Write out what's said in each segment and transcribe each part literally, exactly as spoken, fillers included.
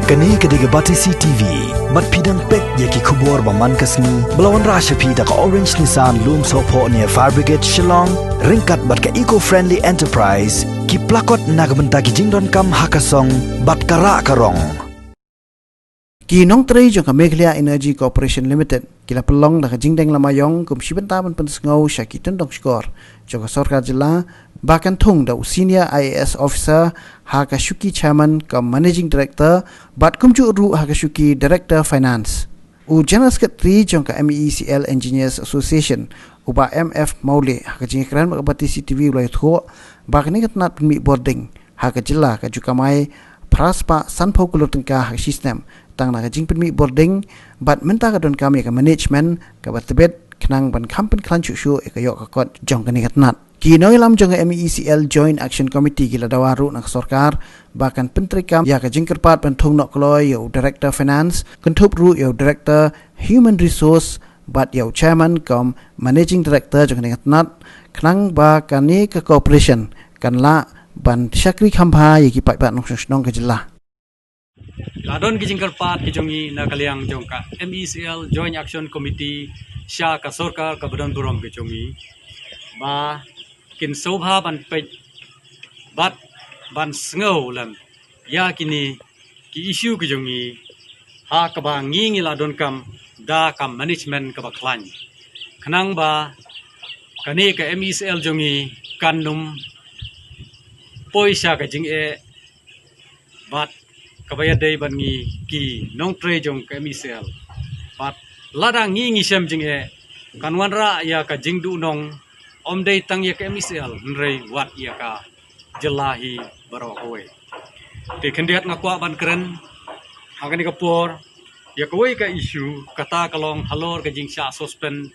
Kane ka dei ka Batesi T V. Bad phi dang peit ïa ki khubor ba man ka sngi ba la wanrah sha phi da ka Orange Nissan Lumsohphoh near Fire Brigade Shillong, ryngkat bad ka Eco Friendly Enterprise, ki plakot na ka bynta ki jingdonkam ha ka song bad ka rah ka rong. Ki nongtrei jong ka Meghalaya Energy Corporation Limited ki la pynlong da ka jingdeng lama ïong kum shi bynta ban pynsngew sha ki tyndong shkor jong ka sorkar jylla ba kan thung da u senior I A S officer ha ka shuki chairman cum managing director bad kumjuh ruh ha ka shuki director finance. U General Secretary jong ka M E C L Engineers Association, u Bah M F Mawlieh, ha ka jingïakren bad ka Batesi T V u la ïathuh ba kane ka tnat pynmih bording ha ka jylla ka ju kamai phra spah sanphew klur tyngka ha ka shi snem tang na ka jingpynmih bording, bad mynta ka donkam ïa ka management kaba tbit khnang ban kham pynkhlaiñ shuh shuh ïa ka ïoh ka kot jong kane ka tnat. Ki nongïalam jong ka M E C L Joint Action Committee ki la dawa ruh na ka sorkar ba kan pyntreikam ïa ka jingkyrpad ban thung noh kloi ïa u Director Finance, kynthup ruh ïa u Director Human Resource bad ïa u Chairman cum Managing Director jong kane ka tnat, khnang ba kane ka corporation kan lah ban shakri kham bha ïa ki paidbah nongshong shnong ka jylla. La don ki jingkyrpad ki jong ngi na ka liang jong ka M E C L Joint Action Committee sha ka sorkar kaba don burom ki jong ngi ba kin sngewbha ban peit bad ban sngew lem ïa kine ki issue ki jong ngi ha kaba ngi ngi la donkam da ka management kaba khlaiñ, khnang ba kane ka M E C L jong ngi kan ym poi sha ka jingeh bad kaba ïadei bad ngi ki nongtrei jong ka M E C L. Bad lada ngi ngi shem jingeh, kan wanrah ïa ka jingduhnong, ym dei tang ïa ka M E C L hynrei wat ïa ka jylla hi baroh kawei. Te khyndiat nga kwah ban kren ha kane ka por ïa kawei ka issue, kata ka long halor ka jingshah suspend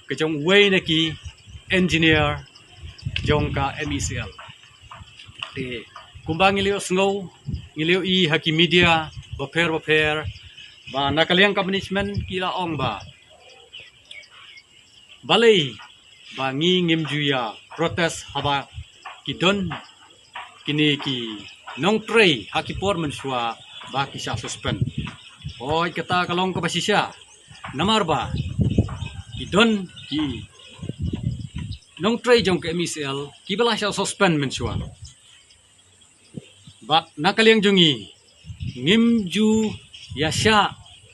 ka jong uwei na ki engineer jong ka M E C L. Te kumba ngi la ïohsngew, ngi la ïohi ha ki media bapher bapher ba na ka liang ka management ki la ong ba balei ba ngi ngim ju ïa protest haba ki don kine ki nongtrei ha ki por mynshuwa ba ki shah suspend. Hooid, kata ka long kaba shisha, namar ba ki don ki nongtrei jong ka M E C L kiba la shah suspend mynshuwa. Bad na ka liang jong ngi ngim ju ïa shah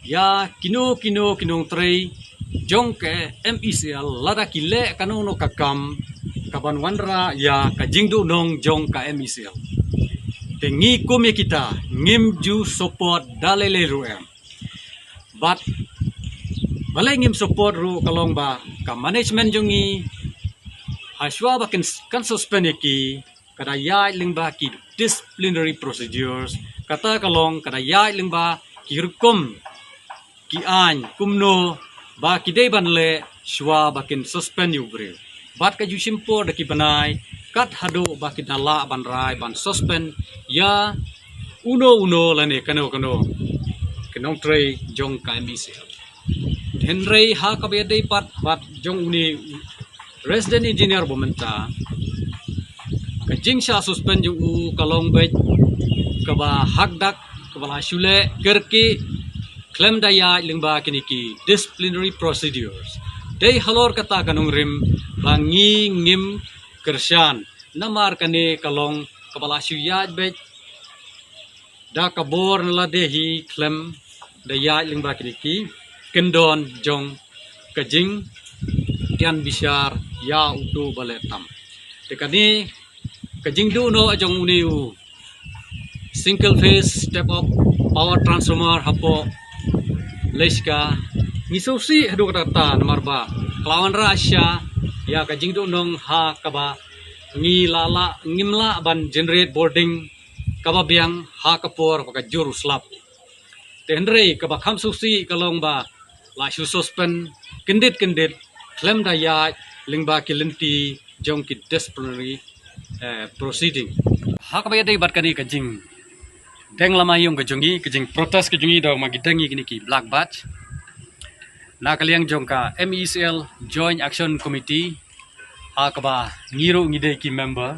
ïa kino kino ki nongtrei jong ka M E C L lada ki leh kano kano ka kam kaban wanrah ïa ka jingduhnong jong ka M E C L. Te ngi kum ïa kita ngim ju support da lei lei ruh em. Bad balei ngim support ruh ka long ba ka management jong ngi hashwa ba kan, kan suspend ïa ki, ka da ïaid lyngba ki disciplinary procedures, kata ka long ka da ïaid lyngba ki rukom ki aiñ kumno ba ki dei ban leh shwa ba kin suspend ïa u briew. Bad ka ju shim por da ki bnai kat haduh ba ki da lah ban rai ban suspend ïa uno uno lane kano kano ki nongtrei jong ka M E C L. Hynrei ha kaba ïadei pat bad jong une resident engineer ba mynta, ka jingshah suspend jong u ka long beit kaba hakdak, kaba la shu leh kyrkieh khlem da ïaid lyngba kine ki disciplinary procedures. Dei halor kata ka nongrim ba ngi ngim kyrshan, namar kane ka long kaba la shu ïaid beit da ka bor na lade hi khlem da ïaid lyngba kine ki kyndon jong ka jingtian bishar ïa uto ba leh tam. Te kane ka jingduhnoh jong une u single phase step up power transformer hapoh Leiska, ngi sngewsih haduh katta, namar ba ka la wanrah shisha ïa ka jingduhnong ha kaba ngi la lah, ngim lah ban generate bording kaba biang ha ka por ba ka jur u slap. Te hynrei kaba kham sngewsih ka long ba la shu suspend kyndit kyndit khlem da ïaid lyngba ki lynti jong ki disciplinary, eh, proceeding. Ha kaba ïadei bad kane ka jingdeng lama ïong ka jong ngi, ka jingprotest ka jong ngi da ma ki dang ngi kine ki black badge na ka liang jong ka M E C L Joint Action Committee, ha kaba ngi ruh ngi dei ki member.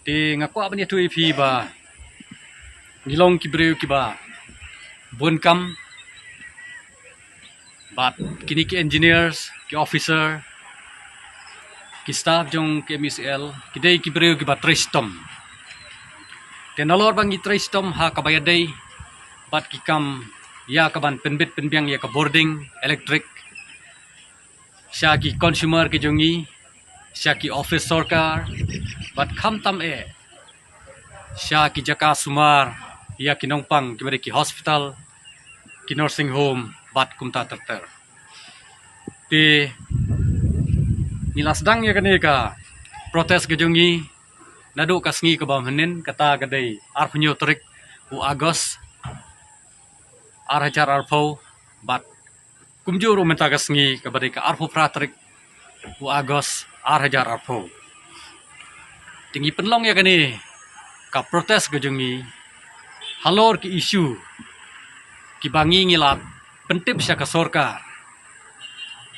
Te nga kwah ban ïathuh ïa phi ba Ngi long ki briew kiba bun kam, bad kine ki engineers, ki officer, ki staff jong ka M E C L, ki dei ki briew kiba trei shitom. Te nalor ba ngi trei shitom ha kaba ïadei bad ki kam ïa kaban pynbit pynbiang ïa ka bording electric sha ki consumer ki jong ngi, sha ki office sorkar, bad khamtam eh sha ki jaka sumar ïa ki nongpang, kiba dei ki hospital, ki nursing home, bad kumta ter ter. Te ngi la sdang ïa kane ka protest ka jong ngi naduh ka sngi kaba mynhynnin, kata ka dei arphew hynñiew tarik u August ar hajar arphew, bad kumjuh ruh mynta ka sngi kaba dei ka arphew phra tarik u August ar hajar arphew. Te ngi pynlong ïa kane ka protest ka jong ngi halor ki issue kiba ngi ngi la pyntip sha ka sorkar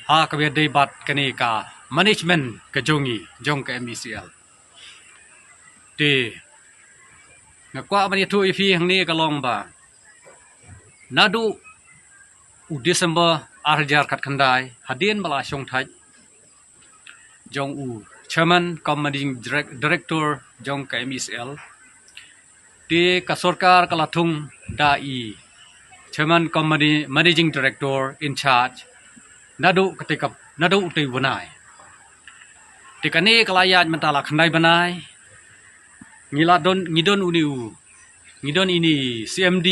ha kaba ïadei bad kane ka management ka jong ngi, jong ka M E C L. Te nga kwah ban ïathuh ïa phi hangne ka long ba naduh u December ar hajar khatkhyndai, hadien ba la shongthait jong u chairman cum managing direc-, director jong ka M E C L, te ka sorkar ka la thung da i chairman cum mani-, managing director in charge naduh kata ka, naduh utei u bnai. Te kane ka la ïaid mynta la khyndai bnai. Ngi la don, ngi don une u, ngi don ine i C M D,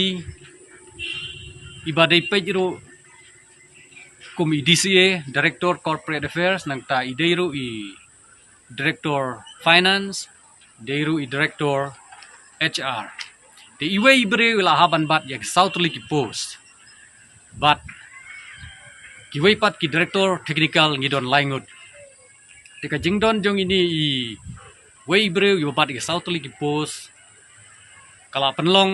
iba dei peit ruh kum i D C A, Director Corporate Affairs, nangta i dei ruh i Director Finance, dei ruh i Director H R. Te iwei i briew i la hap ban bat ïa ki saw tylli ki post. Bad kiwei pat ki Director Technical ngi don lai ngut. Te ka jingdon jong ine iwei i briew iba bat ïa ki saw tylli ki post ka la pynlong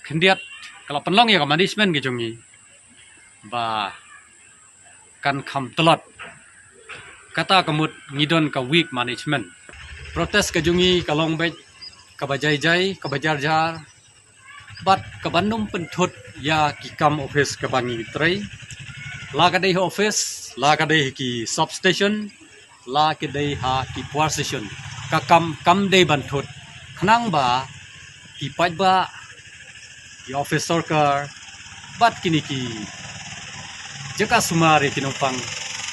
khyndiat, ka la pynlong ïa ka management ka jong ngi ba kan kham tlot. Kata ka mut ngi don ka weak management. Protest ka jong ngi ka long beit kaba jai jai, kaba jar jar, bad kaban ym pynthut ïa ki kam office kaba ngi trei. La ka dei ha office, la ka dei ha ki substation, la ka dei ha ki power station. Ka kam kam dei ban thut khnang ba ki paidbah, ki office sorkar, bad kine ki jaka sumar ïa ki nongpang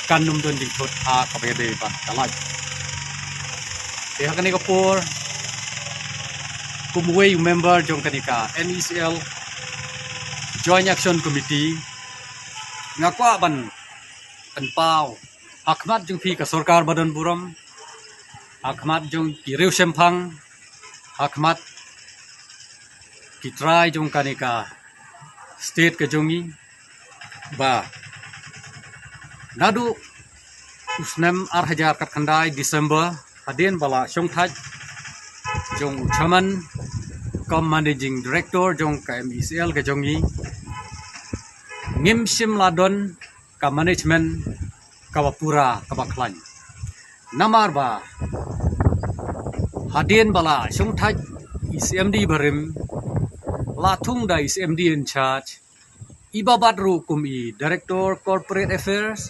kan ym don jingthut ha kaba ïadei bad ka lait. Te ha kane ka por, kum uwei u member jong kane ka M E C L Joint Action Committee, nga kwah ban pynpaw ha khmat jong phi ka sorkar ba don burom, ha khmat jong ki riew shemphang, ha khmat ki trai jong kane ka state ka jong ngi, ba naduh u snem ar hajar khatkhyndai December, hadien ba la shongthait jong u chairman cum managing director jong ka M E C L ka jong ngi, ngim shym la don ka management kaba pura, kaba khlaiñ. Namar ba hadien ba la shongthait i C M D barim, la thung da i C M D in charge, iba bat ruh kum i Director Corporate Affairs,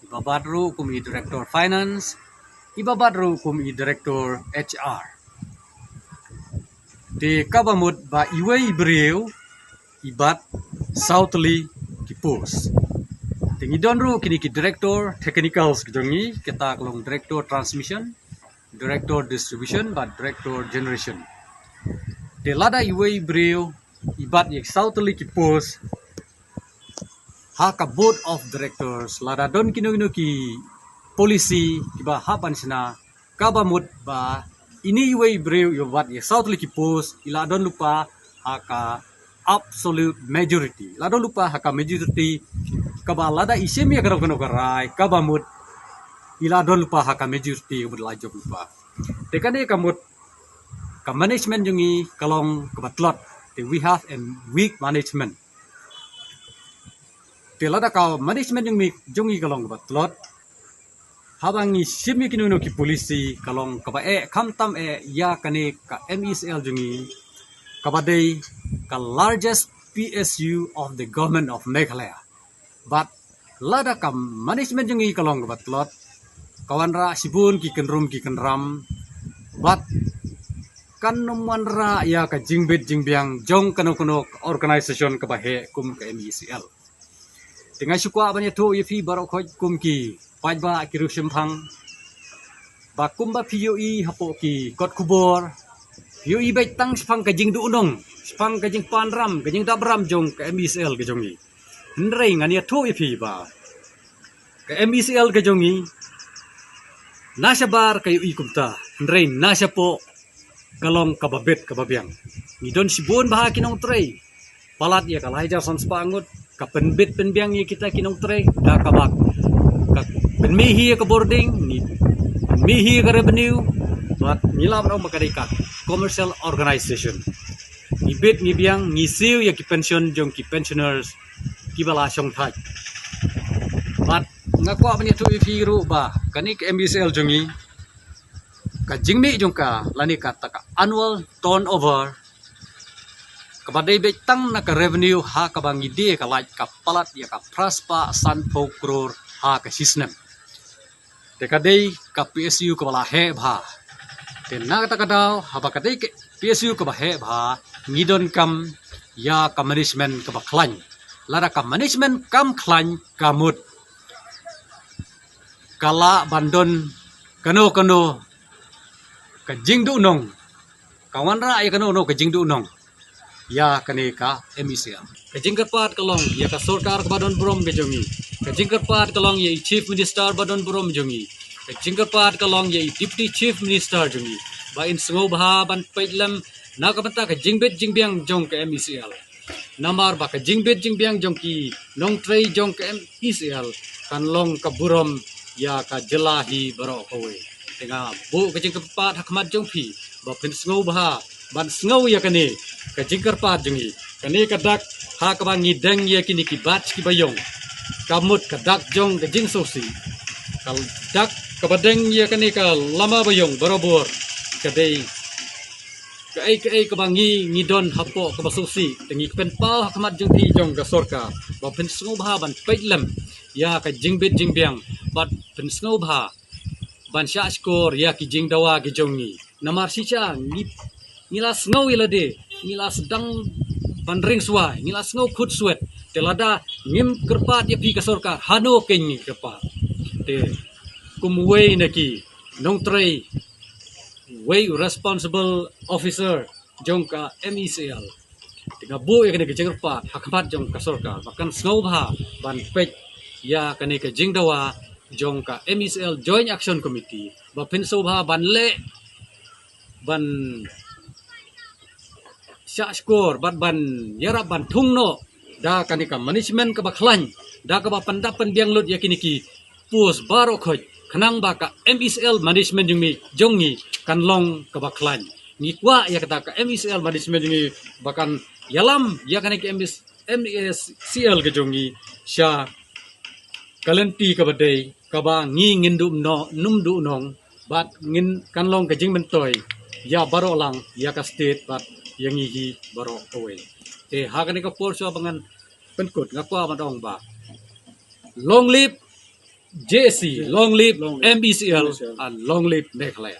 iba bat ruh kum i Director Finance, iba bat ruh kum i Director H R. Te kaba mut ba iwei i briew i bat saw tylli ki post. Te ngi don ruh kine ki Director Technicals ki jong ngi, kata ka long Director Transmission, Director Distribution bad Director Generation. Te lada iwei i briew i bat ïa ki saw tylli ki post ha ka Board of Directors, lada don kino kino ki policy kiba hap ban shna, kaba mut ba ine iwei i briew iba bat ïa saw tylli ki post i la don lypa ha ka absolute majority, la don lypa ha ka majority kaba lada i shim ïa kano kano ka rai, kaba mut i la don lypa ha ka majority, kaba mut la jop lypa. Te kane ka mut ka management jong ngi ka long kaba tlot. Te we have a weak management. Te lada ka management jong ngi, jong ngi ka long kaba tlot, haba ngi shim ïa kino kino ki policy ka long kaba eh, khamtam eh ïa kane ka M E C L jong ngi. kaba dei ka largest P S U of the Government of Meghalaya. Bad lada ka management jong ngi ka long kaba tlot, ka wanrah shibun ki kynrum ki kynram, bad kan ym wanrah ïa ka jingbit jingbiang jong kano kano ka organization kaba heh kum ka M E C L. Te nga shu kwah ban ïathuh ïa phi baroh khoit kum ki paidbah ki riewshemphang, ba kumba phi ïohi hapoh ki kot khubor, phi ïohi beit tang shaphang ka jingduhnong, shaphang ka jingpanram, ka jingdap ram jong ka M E C L ka jong ngi. Hynrei ngan ïathuh ïa phi ba ka M E C L ka jong ngi, na shabar ka ïohi kumta, hynrei na shapoh ka long kaba bit kaba biang. Ngi don shibun bha ki nongtrei, palat ïa ka lai hajar san spah ngut, ka pynbit pynbiang ïa kita ki nongtrei da kaba ka pynmih hi ïa ka bording, ngi pynmih hi ïa ka revenue, bad ngi lah ban ong ba ka dei ka commercial organization. Ngi bit ngi biang, ngi siew ïa ki pension jong ki pensioners kiba la shong thait. Bad nga kwah ban ïathuh ïa phi ruh ba kane ka M E C L jong ngi, ka jingmih jong ka lane kata ka annual turnover, kaba dei beit tang na ka revenue ha kaba ngi die ka lait, ka palat ïa ka phra spah sanphew klur ha ka shisnem. Te ka dei ka P S U kaba la heh bha. Te na kata ka daw, haba ka dei ka P S U kaba heh bha, ngi donkam ïa ka management kaba khlaiñ. Lada ka management kam khlaiñ, ka mut ka lah ban don kano kano ka jingduhnong, ka wanrah ïa kano kano ka jingduhnong ïa kane ka M E C L. Ka jingkyrpad ka long ïa ka sorkar kaba don burom ka jong ngi. Ka jingkyrpad ka long ïa i Chief Minister ba don burom jong ngi. Ka jingkyrpad ka long ïa i Deputy Chief Minister jong ngi, ba in sngewbha ban peit lem na ka bynta ka jingbit jingbiang jong ka M E C L. Namar ba ka jingbit jingbiang jong ki nongtrei jong ka M E C L kan long ka burom ïa ka jylla hi baroh kawei. Te nga buh ka jingkyrpad ha khmat jong phi ba phin sngewbha ban sngew ïa kane ka jingkyrpad jong ngi. Kane ka dak ha kaba ngi deng ïa kine ki batch kiba ïong, ka mut ka dak jong ka jingsngewsih. Ka dak kaba deng ïa kane ka lama ba ïong barabor ka dei kaei kaei kaba ngi, ngi don hapoh kaba sngewsih. Te ngi pynpaw ha khmat jong phi jong ka sorkar ba phin sngewbha ban peit lem ïa ka jingbit jingbiang, bad phin sngewbha ban shah shkor ïa ki jingdawa ki jong ngi. Namar shisha ngi, ngi la sngew ïa lade, ngi la sdang ban ring swai, ngi la sngew khut swet. Te lada ngim kyrpad ïa phi ka sorkar, hano kein ngi kyrpad? Te kum uwei na ki nongtrei, uwei u responsible officer jong ka M E C L, te nga buh ïa kane ka jingkyrpad ha khmat jong ka sorkar ba kan sngewbha ban peit ïa kane ka jingdawa jong ka M E C L Joint Action Committee, ba phin sngewbha ban leh, ban shah shkor, bad ban ïarap ban thung noh da kane ka management kaba khlaiñ, da kaba pyndap pynbiang lut ïa kine ki post baroh khoit, khnang ba ka M E C L management jong ngi, jong ngi kan long kaba khlaiñ. Ngi kwah ïa kata ka M E C L management jong ngi ba kan ïalam ïa kane ka M E C L ka jong ngi sha ka lynti kaba dei, kaba ngi ngin duh noh, nym duh nong, bad ngin kan long ka jingmyntoi ïa baroh lang, ïa ka state bad ïa ngi hi baroh kawei. Te ha kane ka por shuwa ba ngan pynkut, nga kwah ban ong ba long live J A C, long live M E C L, and long live Meghalaya.